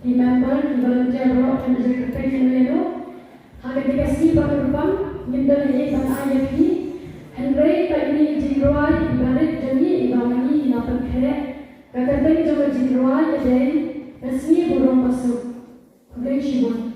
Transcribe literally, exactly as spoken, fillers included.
ki member, ki volunteer baroh, kan jia kyrpang ïa no ïa no. Ha kane ka sngi ba kyrpang ngim don ei ei ban ai ïa phi, hynrei ba ine i jingrwai iba rit jong ngi iba ma ngi i la pynkhreh, ka kyrteng jong ka jingrwai ka dei Ka Sngi Burom Basuk. Khublei shibun.